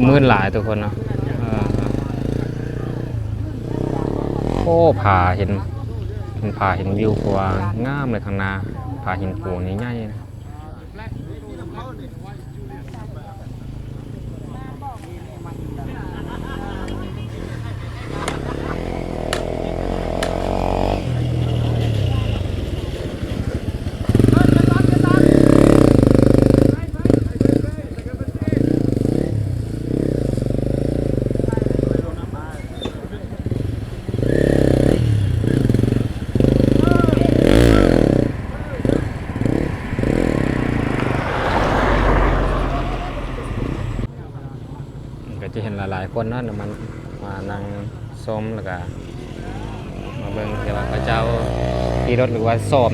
ກໍມືດຫຼາຍທຸກຄົນເນາະ. ເອີ ໂອ້ ຜາເຫັນ ເປັນຜາເຫັນວິວ ເພາະວ່າງາມເລີຍຂ້າງໜ້າ ຜາຫີນໂຂງໃຫຍ່ໆ. ກໍຈະເຫັນຫຼາຍໆຄົນເນາະ ມາ ມານັ່ງຊົມ ແລ້ວກະມາເບິ່ງທີ່ວ່າເຂົາເຈົ້າຂີ່ລົດ ຫຼືວ່າຊ້ອມ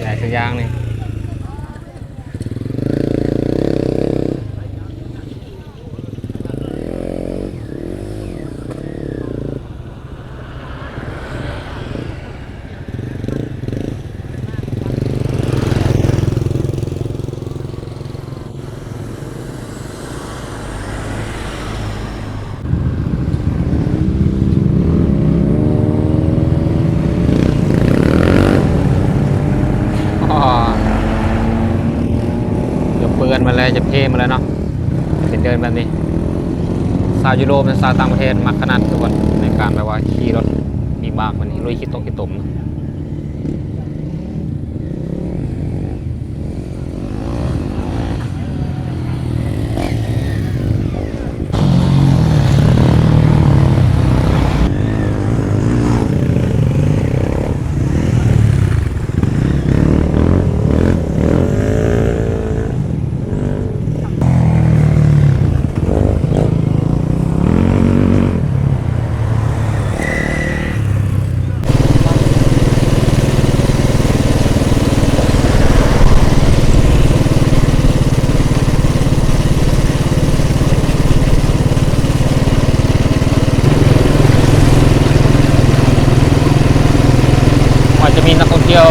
ຫຍັງສັກຢ່າງນີ້. ຈະເປື້ອນໝົດແລ້ວ ຈະເພໝົດແລ້ວເນາະ ເປັນເດີ່ນແບບນີ້. ຊາວຢູໂຣບ ຊາວຕ່າງປະເທດມັກຂະໜາດ ທຸກຄົນ ໃນການແບບວ່າຂີ່ລົດວິບາກແບບນີ້ ລຸຍຂີ້ຕົກຂີ້ຕົມ. ອາດຈະມີນັກທ່ອງທ່ຽວ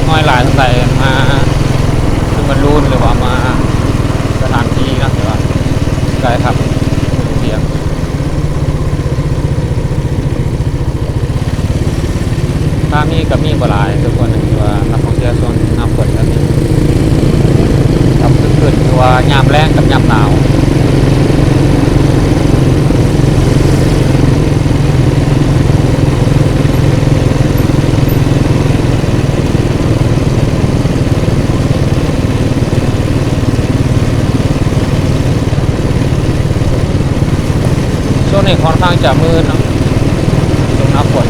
ນ້ອຍຫຼາຍສ່ວນໃຫຍ່ມາ ຄືມາລູນ ຫຼືວ່າມາສະຖານທີ່ເນາະ ແຕ່ວ່າໄກຄັກ ທ່ຽວ ຖ້າມີກໍມີບໍ່ຫຼາຍ ຄືວ່ານັກທ່ອງທ່ຽວຊ່ວງໜ້າຝົນແບບນີ້ ກັບຄືນ ຄືວ່າຍາມແລ້ງກັບຍາມໜາວ. ຊ່ວງນີ້ຄ່ອນຂ້າງຈະມືດເນາະ ຊ່ວງໜ້າຝົນ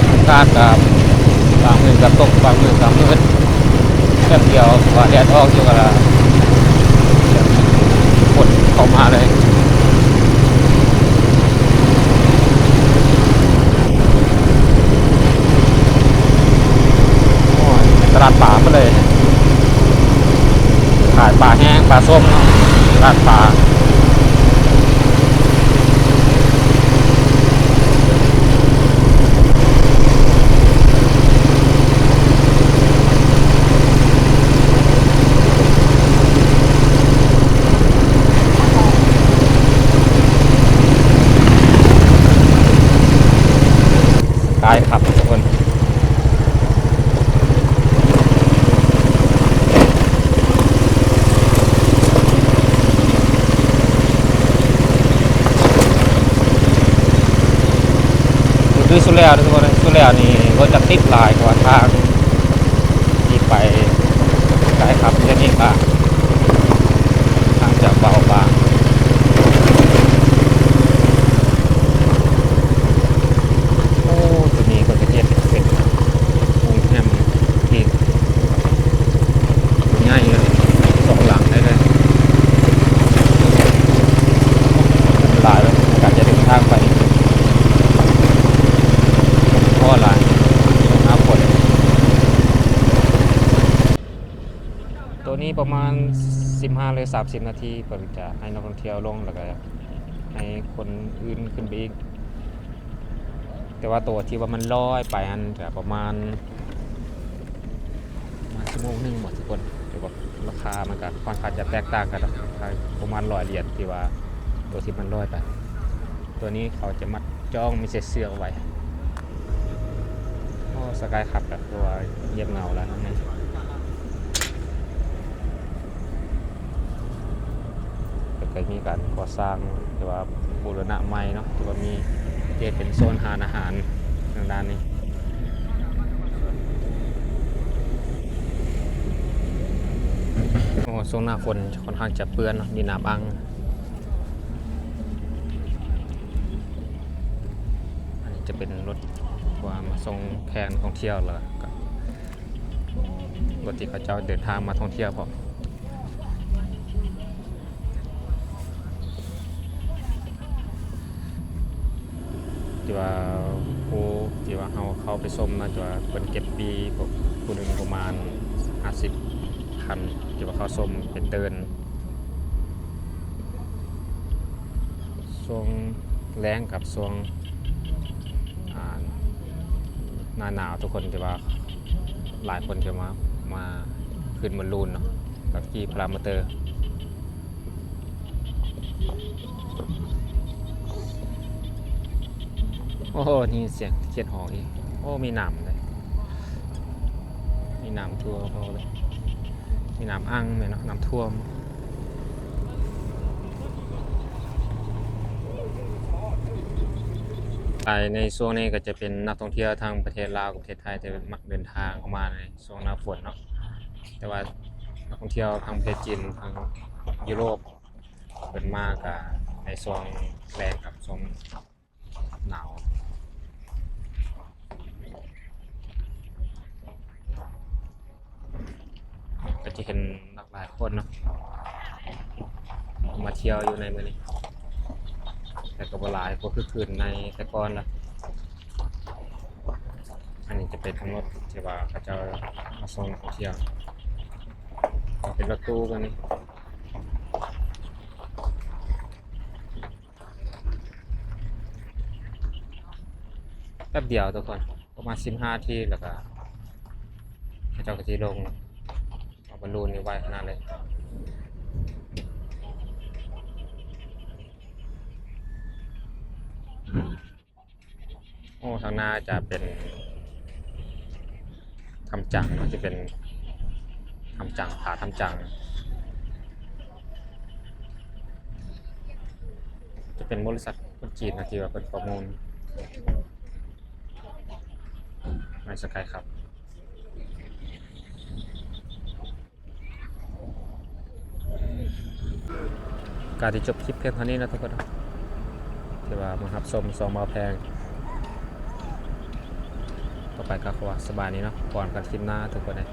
ອາກາດກໍບາງມື້ກໍຕົກ ບາງມື້ກໍມືດ ແປັບດຽວວ່າແດດອອກຢູ່ກໍລະຝົນເຂົ້າມາເລີຍ. ໂອ້ຍ ຕະຫຼາດປາໝົດເລີຍ ຂາຍປາແຫ້ງ ປາສົ້ມເນາະ ຕະຫຼາດປາ. ຫຼາຍຄັກທຸກຄົນ ຄືສຸດແລ້ວທຸກຄົນ ສຸດແລ້ວນີ້ລົດຈະຕິດຫຼາຍກວ່າທາງ ທີ່ໄປໄກຄັກ ດຽວນີ້ກໍທາງຈະເບົາບາງ. ໂອ້ ຕົວນີ້ເພິ່ນກໍເຮັດເປັນໂຮງແຮມທີ່ໃຫຍ່ເລີຍ ສອງຫຼັງໄດ້ເລີຍ ຫຼາຍເລີຍ ກະຈະເດີນທາງໄປພໍຫຼາຍ ຊ່ວງໜ້າຝົນ. ໂຕນີ້ປະມານສິບຫ້າ ຫຼື ສາມສິບນາທີ ເພິ່ນຈະໃຫ້ນັກທ່ອງທ່ຽວລົງ ແລ້ວກະໃຫ້ຄົນອື່ນຂຶ້ນໄປອີກ ແຕ່ວ່າໂຕທີ່ວ່າມັນລອຍໄປຫັ້ນກະປະມານ ປະມານຊົ່ວໂມງໜຶ່ງບໍ ທຸກຄົນ ຫຼືວ່າ ລາຄາມັນກະຂ້ອນຂ້າງຈະແຕກຕ່າງກັນເນາະ ປະມານຮ້ອຍຫຼຽນ ທີ່ວ່າໂຕທີ່ມັນລອຍໄປ. ໂຕນີ້ເຂົາຈະມັດຈອງ ມີໃສ່ເຊືອກໄວ້. ໂອ້ ສະກາຍຄັບ ກະຄືວ່າງຽບເຫງົາແລ້ວເນາະ. ກໍເກີດມີການກໍ່ສ້າງ ຫຼືວ່າບູລະນະໃໝ່ເນາະ ຖືວ່າມີເຮັດເປັນໂຊນຮ້ານອາຫານທາງດ້ານນີ້. ໂອ້ ຊ່ວງໜ້າຝົນຂ້ອນຂ້າງຈະເປື້ອນເນາະ ມີນ້ຳອັ່ງ. ອັນນີ້ຈະເປັນລົດວ່າມາສົ່ງແຂກທ່ອງທ່ຽວ ແລ້ວກໍລົດທີ່ເຂົາເຈົ້າເດີນທາງມາທ່ອງທ່ຽວພ້ອມ. ທີ່ວ່າຜູ້ທີ່ວ່າເຮົາເຂົ້າໄປຊົມນະ ທີ່ວ່າເພິ່ນເກັບຟຣີ ພວກຜູ້ໜຶ່ງປະມານຫ້າສິບພັນ ທີ່ວ່າເຂົ້າຊົມເປັນຕື່ນ ຊ່ວງແລ້ງກັບຊ່ວງ ອ່າ ໜ້າໜາວ ທຸກຄົນທີ່ວ່າ ຫຼາຍຄົນທີ່ມາ ມາຂຶ້ນບອນລູນເນາະ ແລ້ວຂີ່ພາຣາມອເຕີ. ໂອ້ໂຫ ໄດ້ຍິນສຽງຂຽດຮ້ອງອີກ. ໂອ້ ມີນ້ຳເດ້ ມີນ້ຳຖ້ວມເອົາເລີຍ ມີນ້ຳອັ່ງແມ່ນເນາະ ນ້ຳຖ້ວມ. ໃນຊ່ວງນີ້ກໍຈະເປັນນັກທ່ອງທ່ຽວທາງປະເທດລາວກັບປະເທດໄທ ທີ່ມັກເດີນທາງເຂົ້າມາໃນຊ່ວງໜ້າຝົນເນາະ. ແຕ່ວ່ານັກທ່ອງທ່ຽວທາງປະເທດຈີນ ທາງຢູໂຣບ ເພິ່ນມາກະໃນຊ່ວງແລ້ງກັບຊ່ວງໜາວ ກໍຈະເຫັນຫຼາກຫຼາຍຄົນເນາະ ມາທ່ຽວຢູ່ໃນມື້ນີ້ ແຕ່ກໍບໍ່ຫຼາຍ ບໍ່ຄືຄືນໃນແຕ່ກ່ອນລະ. ອັນນີ້ຈະເປັນທາງລົດທີ່ວ່າເຂົາເຈົ້າມາສົ່ງນັກທ່ອງທ່ຽວ ເປັນລົດຕູ້ກັນນີ້. ແປັບດຽວທຸກຄົນ ປະມານສິບຫ້ານາທີ ແລ້ວກະເຂົາເຈົ້າກໍຊິລົງເອົາບອນລູນນີ້ໄວຂະໜາດເລີຍ. ໂອ້ ທາງໜ້າຈະເປັນທຳຈັງເນາະ ຈະເປັນທຳຈັງ ຜາທຳຈັງ ຈະເປັນບໍລິສັດຄົນຈີນເນາະ ທີ່ວ່າເພິ່ນປະມູນໃນສະກາຍຄັບ. ກະໄດ້ຈົບຄລິບພຽງເທົ່ານີ້ເນາະທຸກຄົນເນາະ ທີ່ວ່າມາຮັບຊົມຊ່ອງບ່າວແພງ. ຕໍ່ໄປກໍຂໍສະບາຍດີເນາະ ພໍ້ກັນຄລິບໜ້າທຸກຄົນເອີຍ.